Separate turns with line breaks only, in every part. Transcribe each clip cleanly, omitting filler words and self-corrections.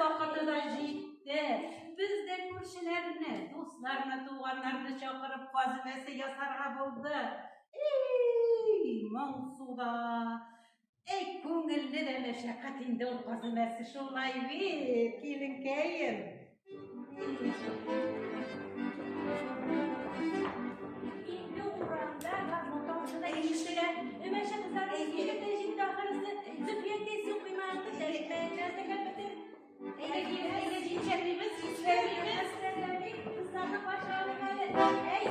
вакыты да җитте. Без дә күршеләрне, дусларны, туганнарны чакырып каз өмәсе ясарга булдык. Эй, моңсу да, әй, күңелле дә мәшәкать инде ул каз өмәсе, шулай бит, киленкәем.
Инде урамда гармун тавышы да ишетелә. Өмәче кызлар килеп тә җитте ахрысы. Зөфия син коймагыңны тәликмәгеңне әзерләп бетер.
Әйдә, килен, әйдә, җитешәлмибез, җитешәлмибез.
Әзерләмик, кызларны каршы алыйк әле. Әй,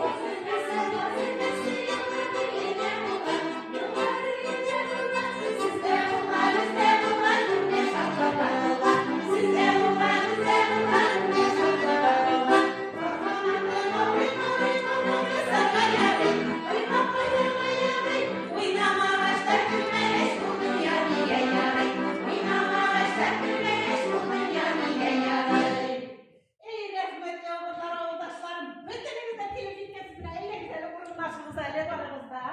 Эй, рәхмәт яугырлар, авылдашларым, бөтенегез дә килеп җиткәнсез менә, әйдәгез әле урынлашыгыз әле барыгыз да.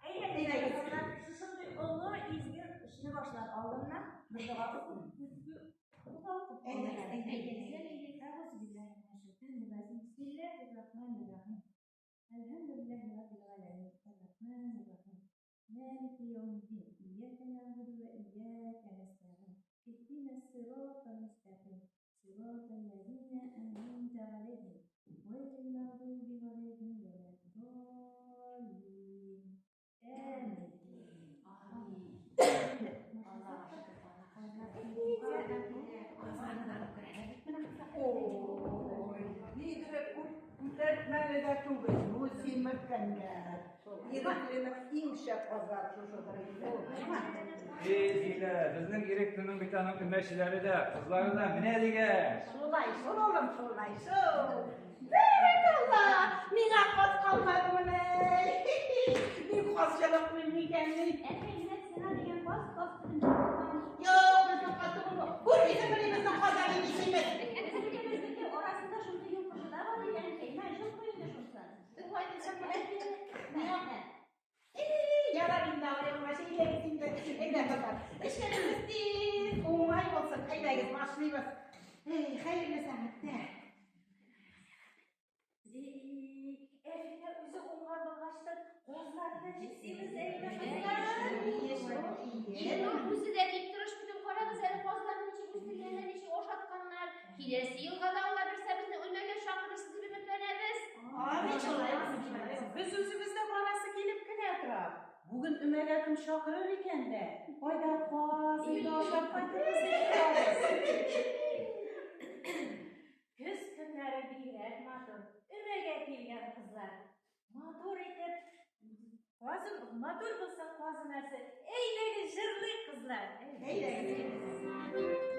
Әйдәгез, шушындый олы изге эшне башлар алдыннан бер дога укыйм.
Әйдәгез, әйдәгез.
Ой, бигрәк күп күтәртмәле дә түгел, бу симерткәнгә. Ирекленең иң шәп казлары шушыдыр инде.
Эй, Зилә, безнең Ирекленең бит аның өмәчеләре дә, кызлары да менә дигән.
Шулай шул, улым, шулай шул. Бәрәкалла, миңа каз калмадымыни? Мин каз җылытмыйм микәнни?
Әнкәй, менә сиңа дигән каз каз төбендә калган.
Юк, безнең каз түгел бу. Күрмисеңмени безнең каз әле ничәмез?
Безнеке безнеке арасында шундый йолкышы да бар иде, әнкәй. Мә, җылкы инде шунысы.
Шулай дисеңме?
Мә, мә.
Эй, ярар инде, алай булгач, әйдәгез инде. Әйдә, кызлар. Эшләрегез тиз, уңай булсын. Әйдәгез, башлыйбыз. Эй, хәерле сәгатьтә.
Әфинә үзе уңган булгачтын, казларны да җитсибез әйдә, кызлар.
Илнур үзе дә бик тырыш бит ул. Карагыз әле, казларны ничек үстергәннәр, ничек ашатканнар. Киләсе елга да Алла бирсә безне өмәгә чакырырсыз дип өметләнәбез.
Амин, шулай булсын, шулай булсын.
Без үзебез дә барасы килеп кенә тора. Бүген өмәгә кем чакырыр икән дә, кайда каз өйдә ашап кайтырбыз дип торабыз.
Көз көннәре бигрәк матур. Өмәгә килгән кызлар. Матур итеп, казын, матур булсын каз өмәсе. Әйдәгез, җырлыйк, кызлар.
Әйдәгез.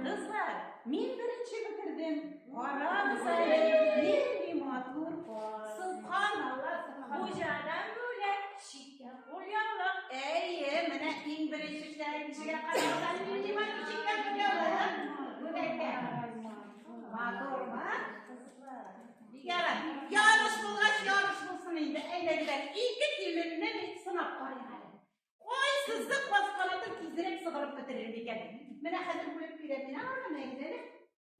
Кызлар, мин беренче бетердем. Карагыз әле, нинди матур каз. Субханалла, субханалла.
Хуҗадан бүләк, читкә кулъяулык.
Әйе, менә иң беренче эшләгән кешегә карагыз әле, нинди матур чиккән кулъяулык. Бүләккә. Матурмы? Ярар, ярыш булгач, ярыш булсын инде. Әйдәгез әле, ике киленне бит сынап карыйк әле. Кайсысы каз канатын тизрәк сыгырып бетерер микән? Менә хәзер бүлеп бирәм мин аны, менә әле.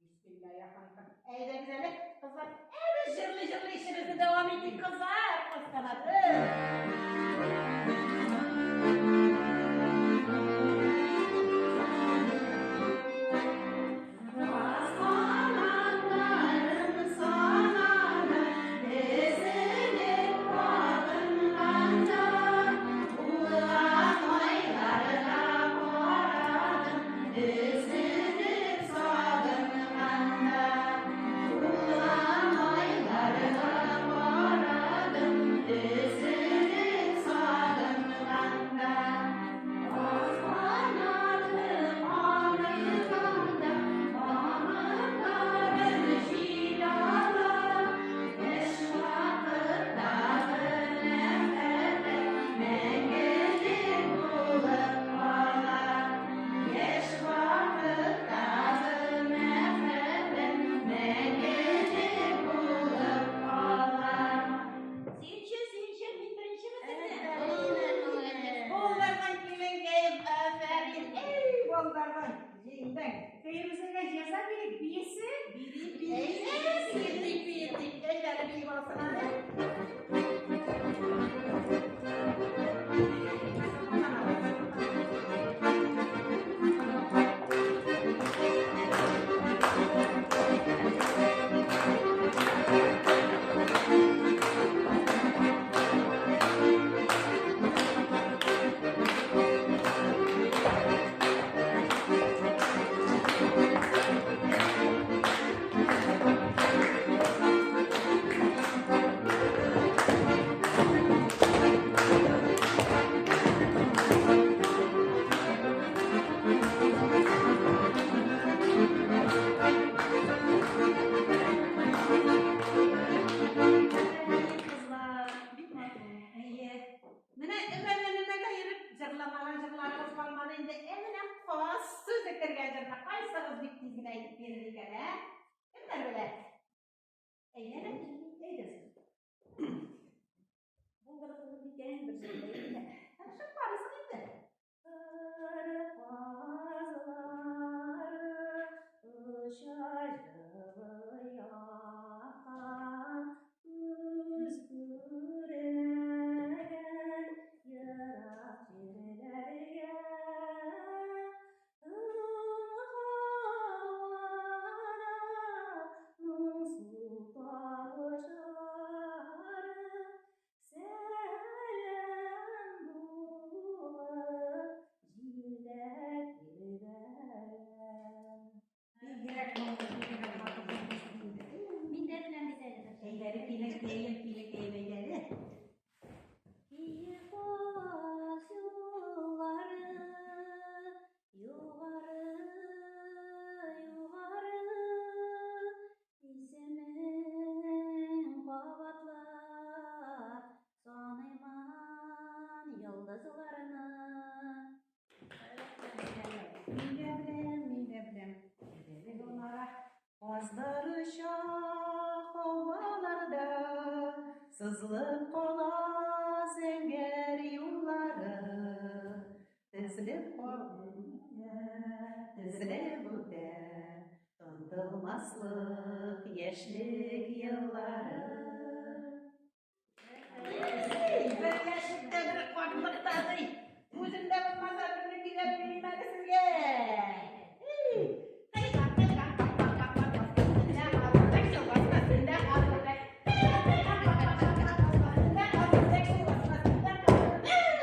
Бисмиллаһир-рахманир-рахим. Әйдәгез әле, кызлар. Ә без җырлый-җырлый эшебезне дәвам итик, кызлар. Кыз канаты.
Сөенче, сөенче, мин беренчеме сезне?
Булдырган киленкәем, афәрин. Эй, булдырган. Җиңдең.
Фәйрүзәгә җәза бирик, биесен.
Әйдә, биетик, биетик. Әйдә, әле биеп алсын әле.
Кызлар, бик матур.
Әйе. Менә өмәдән өмәгә йөреп җырламаган җырларыбыз калмады инде. Ә менә каз сүзе кергән җырны кайсыгыз бик тиз генә әйтеп бирер икән, ә? Кемнәр белә? Әйдә, әйдә.
Булдырдыгыз икән, бер җырлыйм.
Тырышып карыйсың инде.
Кыр казлары оча җылы якка, күз күрмәгән ерак җирләргә. Тын һавада моңсу тавышлары сәлам булып җилдә тирбәлә.
Бигрәк моңлы, бигрәк матур җырлыйсың инде.
Мин дә беләм бит әле.
Әйдә, киленкәем, киленкәем, әйдә.
Киек каз юллары югары, югары, исемең кабатлап саныймын йолдызларны.
Мин дә беләм, мин дә беләм. Әйдә, Гөлнара. Казлар оча һаваларда, сызылып кала зәңгәр юллары. Тезелеп кала, тезелеп үтә, онытылмаслык яшьлек еллары.
Бер яшьлектә бер картлыкта ди. Үземдә булмаса берне көйләп бирим әле сезгә. Эй, тайган, тайган, пак, пак, пак, пак, пак, өстендә каз үрдәк, елгасына өстендә каз үрдәк. Тайган, тайган, пак, пак, пак, пак, пак, өстендә каз үрдәк, елгасына өстендә каз үрдәк.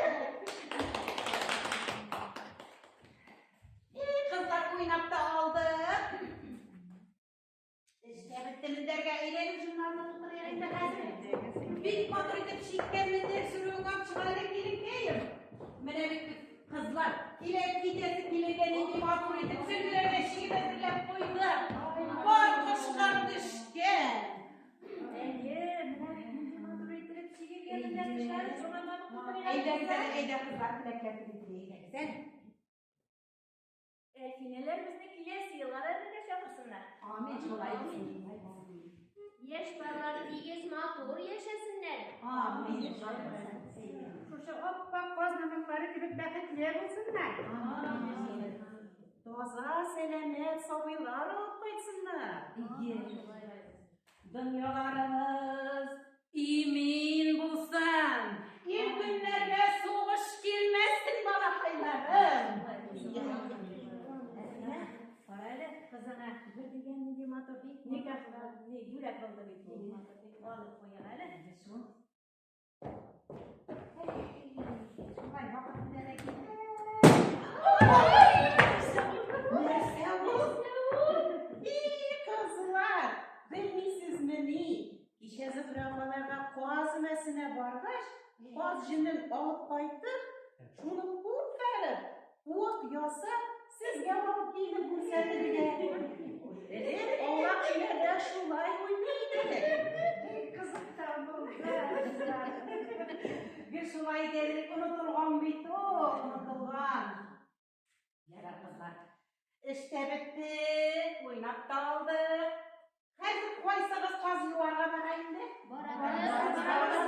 Эй, кызлар уйнап та алдык. Эш тә бетте, мендәргә әйләнеп журналны тутырыйк инде хәзер. Бик матур итеп чиккән мендәр сүрүең алып чыга әле, киленкәем. Менә бит без кызлар килеп китәсе килергә нинди матур итеп сөлгеләргә чигеп әзерләп куйдык. Бар кошлар төшкән.
Әйе, менә нинди матур итеп чигелгән мендәр тышлары журналларны тутырыйк.
Әйдәгез әле, әйдә кызлар, теләкләр телик, әйдәгез әле.
Әлфинәләр безне киләсе елга да бергә чакырсыннар.
Амин, шулай булсын.
Яшь парлар тигез матур яшәсеннәр.
Амин, шулай булсын.
Шушы ап-ак каз мамыклары кебек бәхетле булсыннар.
Амин.
Таза, сәламәт сабыйлар алып кайтсыннар.
Ие. Дөньяларыбыз имин булсын. Ил-көннәргә сугыш килмәсен, балакайларым.
Әсма, кара әле, кызыңа бер дигән нинди матур никахлар, ни бүләк булды бит. Нинди матур. Алып куйыйк әле.
Шул. Шулай вакыт үтә дә китә.
Нәрсә ул? И, кызлар, белмисезмени? Кичә Зөһрә апаларга каз өмәсенә баргач, каз җенен алып кайтып, шуны күтәреп, куык ясап, сезгә алып килдем күрсәтергә. Элек аулак өйләрдә шулай уйный идек.
Бик кызык та булды, кызлар. Гел шулай иде, онытылган бит ул, онытылган. Ярар, кызлар. Эш тә бетте, уйнап та алдык. Хәзер кайсыгыз каз юарга бара инде?
Барабыз, барабыз.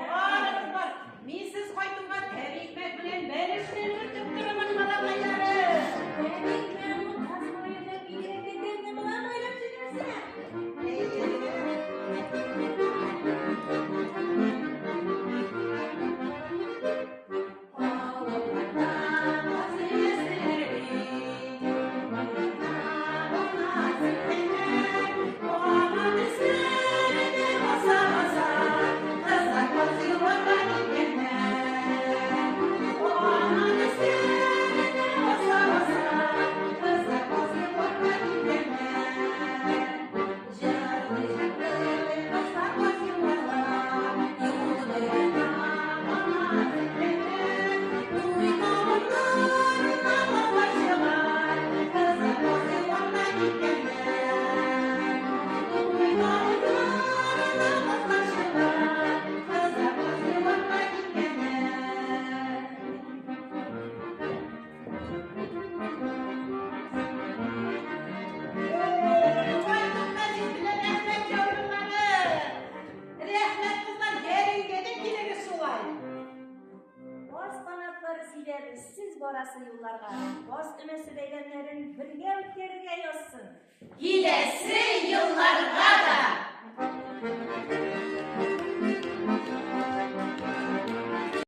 Барыгыз бар. Мин сез кайтуга тәбикмәк белән бәлешне көтеп торырмын, балакайларым.
Каз мае да бигрәк тә тәмле була, майлап җибәрсә.
Рәхмәт, кызлар, ярингә дә килегез шулай.
Каз канатлары сибәбез сез барасы юлларга. Каз өмәсе бәйрәмнәрен бергә үткәрергә язсын.
Киләсе елларга да.